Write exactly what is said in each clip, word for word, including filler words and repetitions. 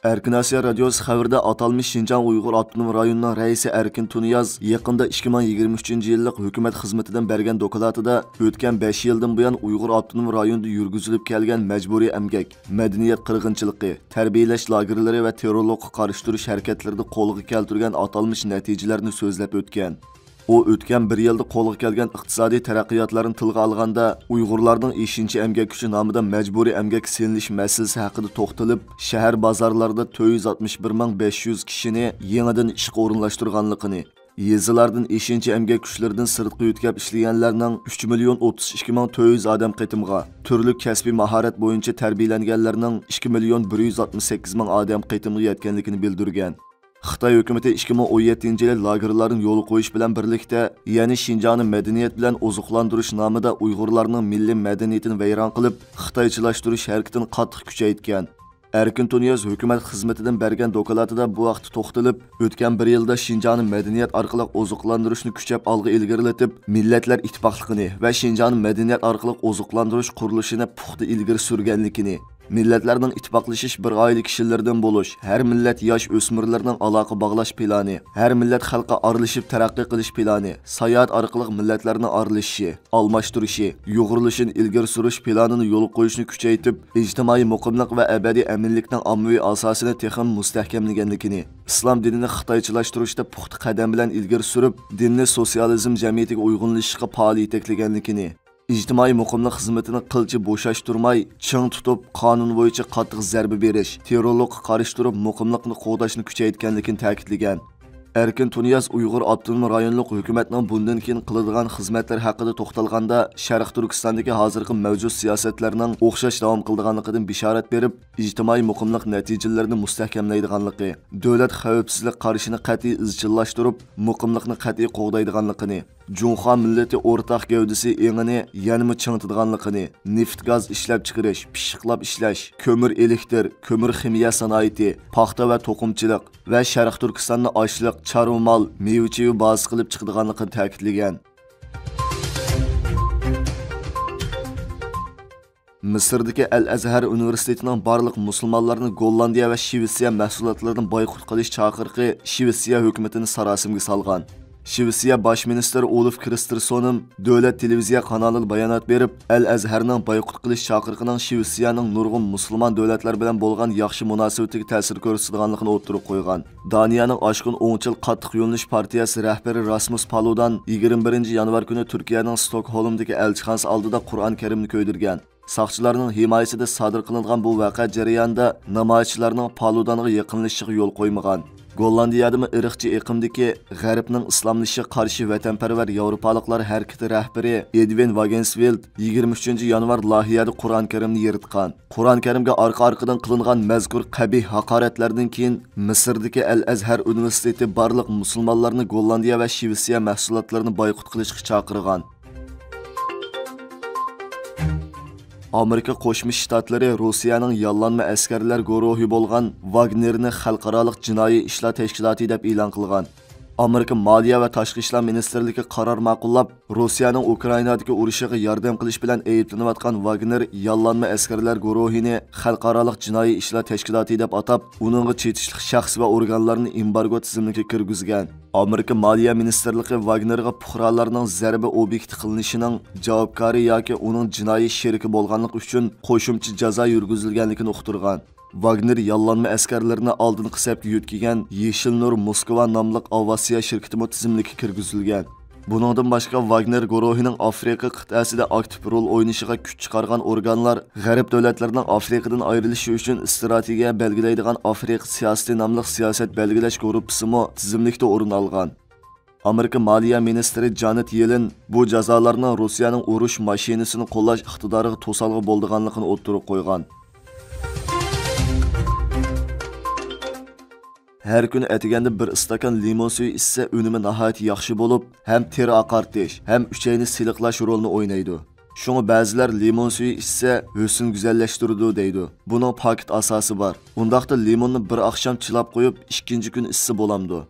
ئەركىن ئاسىيا رادىيوسى خەۋىرىدە ئاتالمىش شىنجاڭ ئۇيغۇر ئاپتونوم رايونىنىڭ رەئىسى ئەركىن تۇنىياز يېقىندا ئىككى مىڭ يىگىرمە ئۈچىنچى يىللىق ھۆكۈمەت خىزمىتىدىن بەرگەن دوكلاتىدا ئۆتكەن بەش يىلدىن بۇيان ئۇيغۇر ئاپتونوم رايونىدا يۈرگۈزۈلۈپ كەلگەن مەجبۇرىي ئەمگەك، مەدەنىيەت قىرغىنچىلىقى، تەربىيەلەش لاگېرلىرى ۋە تېررورلۇققا قارشى تۇرۇش ھەرىكەتلىرىدە قولغا كەلتۈرگەن ئاتالمىش نەتىجىلەرنى سۆزلەپ ئۆتكەن. ئۇ ئۆتكەن بىر يىلدا قولغا كەلگەن ئىقتىسادىي تەرەققىياتلارنى تىلغا ئالغاندا، ئۇيغۇرلارنىڭ ئېشىنچا ئەمگەك كۈچى نامىدا مەجبۇرىي ئەمگەككە سېلىنىش مەسىلىسى ھەققىدە توختىلىپ، شەھەر بازارلاردا تۆت يۈز ئاتمىش بىر مىڭ بەش يۈز كىشىنى يېڭىدىن ئىشقا ئورۇنلاشتۇرغانلىقىنى، يېزىلاردىن ئېشىنچا ئەمگەك كۈچلىرىدىن سىرتقا يۆتكەپ ئىشلىگەنلەرنىڭ ئۈچ مىليون ئوتتۇز ئىككى مىڭ تۆت يۈز ئادەم قېتىمغا، تۈرلۈك كەسپىي ماھارەت بويىچە تەربىيەلەنگەنلەرنىڭ ئىككى مىليون بىر يۈز ئاتمىش سەككىز مىڭ ئادەم قېتىمغا يەتكەنلىكىنى بىلدۈرگەن. خىتاي ھۆكۈمىتى ئىككى مىڭ ئون يەتتىنچى يىلى لاگېرلارنى يولغا قويۇش بىلەن بىرلىكتە، يەنە شىنجاڭنى مەدەنىيەت بىلەن ئوزۇقلاندۇرۇش نامىدا ئۇيغۇرلارنىڭ مىللىي مەدەنىيىتىنى ۋەيران قىلىپ، خىتايچىلاشتۇرۇش ھەرىكىتىنى قاتتىق كۈچەيتكەن. ئەركىن تۇنىياز ھۆكۈمەت خىزمىتىدىن بەرگەن دوكلاتىدا بۇ ھەقتە توختىلىپ، ئۆتكەن بىر يىلدا شىنجاڭنى مەدەنىيەت ئارقىلىق ئوزۇقلاندۇرۇشنى كۈچەپ ئالغا ئىلگىرىلىتىپ، مىللەتلەر ئىتتىپاقلىقىنى ۋە شىنجاڭنى مەدەنىيەت ئارقىلىق ئوزۇقلاندۇرۇش قۇرۇلۇشىنى پۇختا ئىلگىرى سۈرگەنلىكىنى، مىللەتلەرنىڭ ئىتتىپاقلىشىش بىر ئائىلە كىشىلىرىدىن بولۇش، ھەر مىللەت ياش ئۆسمۈرلىرىنىڭ ئالاقە باغلاش پىلانى، ھەر مىللەت خەلقى ئارىلىشىپ تەرەققىي قىلىش پىلانى، ساياھەت ئارقىلىق مىللەتلەرنىڭ ئارىلىشىشى، ئالماشتۇرۇشى، يۇغۇرۇلۇشىنى ئىلگىرى سۈرۈش پىلانىنى يولغا قويۇشنى كۈچەيتىپ، ئىجتىمائىي مۇقىملىق ۋە ئەبەدىي ئەمىنلىكنىڭ ئاممىۋى ئاساسىنى تېخىمۇ مۇستەھكەملىگەنلىكىنى، ئىسلام دىنىنى خىتايچىلاشتۇرۇشتا پۇختا قەدەم بىلەن ئىلگىرى سۈرۈپ، دىننى سوتسىيالىزم جەمئىيىتىگە ئۇيغۇنلىشىشقا پائال يېتەكلىگەنلىكىنى، ئىجتىمائىي مۇقىملىق خىزمىتىنى قىلچە بوشاشتۇرماي، چىڭ تۇتۇپ، قانۇن بويىچە قاتتىق زەربە بېرىش، تېررورلۇققا قارشى تۇرۇپ، مۇقىملىقنى قوغداشنى كۈچەيتكەنلىكىنى تەكىتلىگەن. ئەركىن تۇنىياز ئۇيغۇر ئاپتونوم رايونلۇق ھۆكۈمەتنىڭ بۇندىن كېيىن قىلىدىغان خىزمەتلىرى ھەققىدە توختالغاندا، شەرقىي تۈركىستاندىكى ھازىرقى مەۋجۇت سىياسەتلەرنىڭ ئوخشاش داۋام قىلىدىغانلىقىدىن بېشارەت بېرىپ، ئىجتىمائىي مۇقىملىق نەتىجىلىرىنى مۇستەھكەملەيدىغانلىقى، دۆلەت خەۋپسىزلىك قارىشىنى قەتئىي ئىزچىللاشتۇرۇپ، مۇقىملىقنى قەتئىي قوغدايدىغانلىقىنى، جۇڭخۇا مىللىتى ئورتاق گەۋدىسى ئېڭىنى يەنىمۇ چىڭىتىدىغانلىقىنى، نېفىت، گاز ئىشلەپچىقىرىش، پىششىقلاپ ئىشلەش، كۆمۈر، ئېلېكتىر، كۆمۈر خىمىيە سانائىتى، پاختا ۋە توقۇمىچىلىق ۋە شەرقىي تۈركىستاننى ئاشلىق، چارۋا مال، مېۋە چېۋە بازىسى قىلىپ چىقىدىغانلىقىنى تەكىتلىگەن. مىسىردىكى ئەل ئەزھەر ئۇنىۋېرسىتېتىنىڭ بارلىق مۇسۇلمانلارنى گوللاندىيە ۋە شىۋېتسىيە مەھسۇلاتلىرىدىن بايقۇت قىلىش چاقىرىقى شىۋېتسىيە ھۆكۈمىتىنى ساراسىمىگە سالغان. شىۋېتسىيە باش مىنىستىرى ئۇلۇف كرىستېرسونېم دۆلەت تېلېۋىزىيە قانالىدا بايانات بېرىپ، ئەل ئەزھەرنىڭ بايقۇت قىلىش چاقىرىقىنىڭ شىۋېتسىيەنىڭ نۇرغۇن مۇسۇلمان دۆلەتلەر بىلەن بولغان ياخشى مۇناسىۋىتىگە تەسىر كۆرسىتىدىغانلىقىنى ئوتتۇرىغا قويغان. دانىيەنىڭ ئاشقۇن ئوڭچىل قاتتىق يۆنىلىش پارتىيەسى رەھبىرى راسمۇس پالۇدان يىگىرمە بىرىنچى يانۋار كۈنى تۈركىيەنىڭ ستوكھولمدىكى ئەلچىخانىسى ئالدىدا قۇرئان كەرىمنى كۆيدۈرگەن. ساقچىلارنىڭ ھىمايىسىدە سادىر قىلىنغان بۇ ۋەقە جەريانىدا نامايىشچىلارنىڭ پالۇدانغا يېقىنلىشىشىغا يول قويمىغان. گوللاندىيەدىمۇ ئىرقچى ئېقىمدىكى غەربنىڭ ئىسلاملىشىشىغا قارشى ۋەتەنپەرۋەر ياۋروپالىقلار ھەرىكىتى رەھبىرى ئېدۋىن ۋاگېنسفېلد يىگىرمە ئۈچىنچى يانۋار لايىھەدە قۇرئان كەرىمنى يىرتقان. قۇرئان كەرىمگە ئارقا-ئارقىدىن قىلىنغان مەزكۇر قەبىھ ھاقارەتلەردىن كېيىن، مىسىردىكى ئەل ئەزھەر ئۇنىۋېرسىتېتى بارلىق مۇسۇلمانلارنى گوللاندىيە ۋە شىۋېتسىيە مەھسۇلاتلىرىنى بايقۇت قىلىشقا چاقىرغان. ئامېرىكا قوشما شتاتلىرى روسىيەنىڭ ياللانما ئەسكەرلەر گۇرۇھى بولغان ۋاگنېرنى خەلقئارالىق جىنايى ئىشلار تەشكىلاتى دەپ ئېلان قىلغان. ئامېرىكا مالىيە ۋە تاشقى ئىشلار مىنىستىرلىكى قارار ماقۇللاپ، روسىيەنىڭ ئۇكرائىنادىكى ئۇرۇشىغا ياردەم قىلىش بىلەن ئەيىبلىنىۋاتقان ۋاگنېر ياللانما ئەسكەرلەر گۇرۇھىنى خەلقئارالىق جىنايى ئىشلار تەشكىلاتى دەپ ئاتاپ، ئۇنىڭغا چېتىشلىق شەخس ۋە ئورگانلارنى ئېمبارگو تىزىملىكىگە كىرگۈزگەن. ئامېرىكا مالىيە مىنىستىرلىقى ۋاگنېرغا پۇقرالارنىڭ زەربە ئوبيېكتى قىلىنىشىنىڭ جاۋابكارى ياكى ئۇنىڭ جىنايى شېرىكى بولغانلىقى ئۈچۈن قوشۇمچە جازا يۈرگۈزۈلگەنلىكىنى ئۇقتۇرغان. ۋاگنېر ياللانما ئەسكەرلىرىنى ئالدىنقى سەپكە يۆتكىگەن يېشىل نۇر موسكۋا ناملىق ئاۋىئاتسىيە شىركىتىمۇ تىزىملىككە كىرگۈزۈلگەن. بۇنىڭدىن باشقا، ۋاگنېر گۇرۇھىنىڭ ئافرىقا قىتئەسىدە ئاكتىپ رول ئوينىشىغا كۈچ چىقارغان ئورگانلار غەرب دۆلەتلىرىنىڭ ئافرىقىدىن ئايرىلىشى ئۈچۈن ئىستراتېگىيە بەلگىلەيدىغان ئافرىقا سىياسىتى ناملىق سىياسەت بەلگىلەش گۇرۇپپىسىمۇ تىزىملىكتە ئورۇن ئالغان. ئامېرىكا مالىيە مىنىستىرى جانېت يېلېن بۇ جازالارنىڭ روسىيەنىڭ ئۇرۇش ماشىنىسىنى قوللاش ئىقتىدارىغا توسالغۇ بولىدىغانلىقىنى ئوتتۇرىغا قويغان. ھەر كۈنى ئەتىگەندە بىر ئىستاكان لىمون سۈيى ئىچسە، ئۈنۈمى ناھايىتى ياخشى بولۇپ، ھەم تېرە ئاقارتىش، ھەم ئۈچەينى سىلىقلاش رولىنى ئوينايدۇ. شۇڭا بەزىلەر لىمون سۈيى ئىچسە، ھۆسن گۈزەللەشتۈرىدۇ دەيدۇ. بۇنىڭ پاكىت ئاساسى بار. ئۇنداقتا لىموننى بىر ئاخشام چىلاپ قويۇپ، ئىككىنچى كۈنى ئىچسە بولامدۇ؟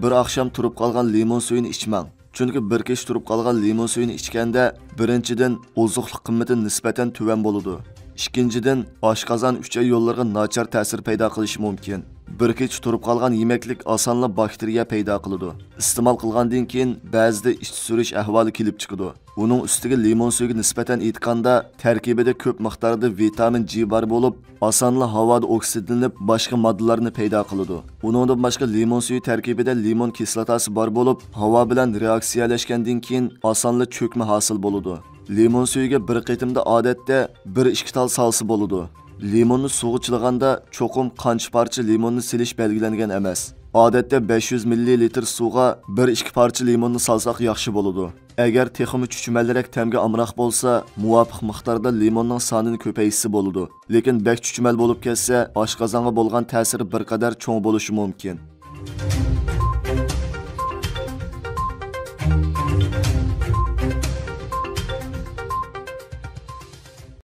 بىر ئاخشام تۇرۇپ قالغان لىمون سۈيىنى ئىچمەڭ. چۈنكى بىر كېچە تۇرۇپ قالغان لىمون سۈيىنى ئىچكەندە، بىرىنچىدىن، ئوزۇقلۇق قىممىتى نىسبەتەن تۆۋەن بولىدۇ. ئىككىنچىدىن، ئاشقازان، ئۈچەي يوللىرىغا ناچار تەسىر پەيدا قىلىشى مۇمكىن. بىر كېچە تۇرۇپ قالغان يېمەكلىك ئاسانلا باكتېرىيە پەيدا قىلىدۇ. ئىستېمال قىلغاندىن كېيىن بەزىدە ئىچ سۈرۈش ئەھۋالى كېلىپ چىقىدۇ. ئۇنىڭ ئۈستىگە لىمون سۈيىگە نىسبەتەن ئېيتقاندا، تەركىبىدە كۆپ مىقداردا ۋىتامىن جى بار بولۇپ، ئاسانلا ھاۋادا ئوكسىدلىنىپ، باشقا ماددىلارنى پەيدا قىلىدۇ. ئۇنىڭدىن باشقا، لىمون سۈيى تەركىبىدە لىمون كىسلاتاسى بار بولۇپ، ھاۋا بىلەن رېئاكسىيەلەشكەندىن كېيىن ئاسانلا چۆكمە ھاسىل بولىدۇ. لىمون سۈيىگە بىر قېتىمدا ئادەتتە بىر ئىككى تال سالسا بولىدۇ. لىموننى سۇغا چىلىغاندا چوقۇم قانچە پارچە لىموننى سېلىش بەلگىلەنگەن ئەمەس. ئادەتتە بەش يۈز مىللىلىتىر سۇغا بىر ئىككى پارچە لىموننى سالساق ياخشى بولىدۇ. ئەگەر تېخىمۇ چۈچۈمەلرەك تەمگە ئامراق بولسا، مۇۋاپىق مىقداردا لىموننىڭ سانىنى كۆپەيتسە بولىدۇ. لېكىن بەك چۈچۈمەل بولۇپ كەتسە، ئاشقازانغا بولغان تەسىرى بىر قەدەر چوڭ بولۇشى مۇمكىن.